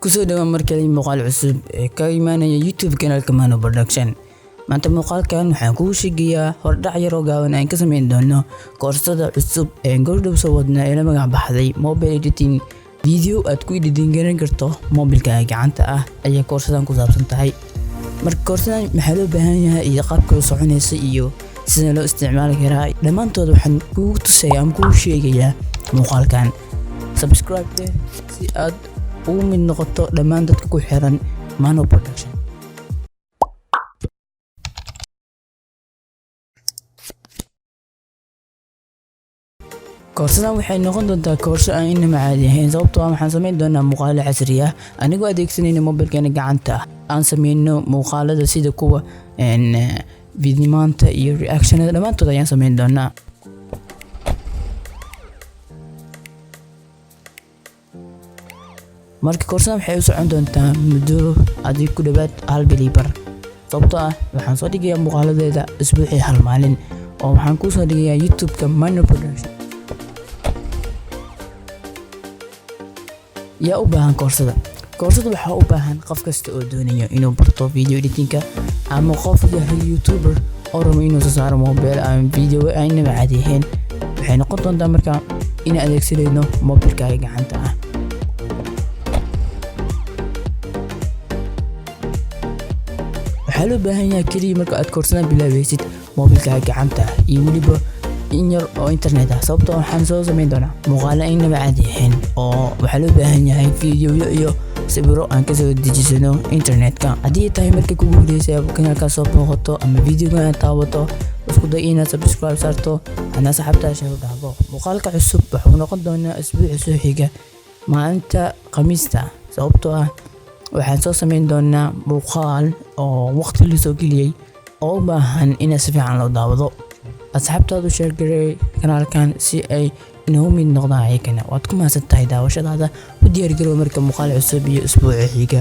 Kusoo dhawaan markale muuqaal cusub ee ka imaanaya YouTube kanaalka Mano Production. Maanta muuqaalkan waxaan kugu sheegayaa hordhac yar oo gaaban aan ka sameyn doono koorsada cusub ee goordhow soo wadna ee la magac baxday Mobile Editing. Video aad ku editing garan karto mobilkaaga gacanta ah ayaa koorsadan ku saabsan tahay. Marka koorsadan maxaa loo baahan yahay iyo qaabka u soconaysa iyo sida loo isticmaali karaa, dhammaantood waxaan kugu tusayaa ama kugu sheegayaa muuqaalkan. Subscribe deh si aad ugu mid noqoto dhammaan dadka ku xiran Mano Production. Koorsadan waxay noqon doontaa koorso aan inaba caadi ahayn, sababtoo ah waxaan samayn doonaa muuqaalo casri ah anigoo adeegsanayna mobilkeena gacanta ah. Aan sameyno muuqaalada sida kuwa fidimaanta iyo reactionada, dhammaantood ayaan samayn doonaa. Marka koorsadan waxay u socon doontaa muddo adig ku dhawaad hal bil iyo bar, sababtoo ah waxaan soo dhigayaa muuqaaladeeda isbuucii hal maalin oo waxaan kusoo dhigayaa YouTube-ka Mano Production. Yaa u baahan koorsada? Koorsada waxaa u baahan qof kasta oo doonaya inuu barto video editingka ama qof yahay YouTuber oo rabo inuu soo saaro mobile ama video aan inaba caadi ahayn. Waxay noqon doontaa marka inaan adeegsanayno mobilkaaga gacanta ah. Waxaa loo baahan yahay keliya marka aad koorsadan bilaabaysid mobilkaaga gacanta ah iyo weliba in yar oo internet ah, sababtoo waxaan soo samayn doonaa muuqaalo inaba caadi ahayn oo waxaa loo baahan yahay fiidiyoyo iyo sawiro aan kasoo dejisano internetka. Haddii ay tahay markii kugu horeysay kanaalkaa soo booqato ama videoga aad taabato, isku day inaad subscribe saarto ana asxaabtaa share dhahdo. Muuqaalka cusub wuxuu noqon doonaa isbuuca soo xiga maalinta Khamiista, sababtoo ah waxaan soo samayn doonaa muuqaal oo waqti la soo geliyey oo u baahan in si fiican loo daawado. Asxaabtaadu share gareey kanaalkan si ay inoogu mid noqdaan ayagana. Waad ku mahadsan tahay daawashadaada. U diyaargarow marka muuqaal cusub iyo isbuuca xiga.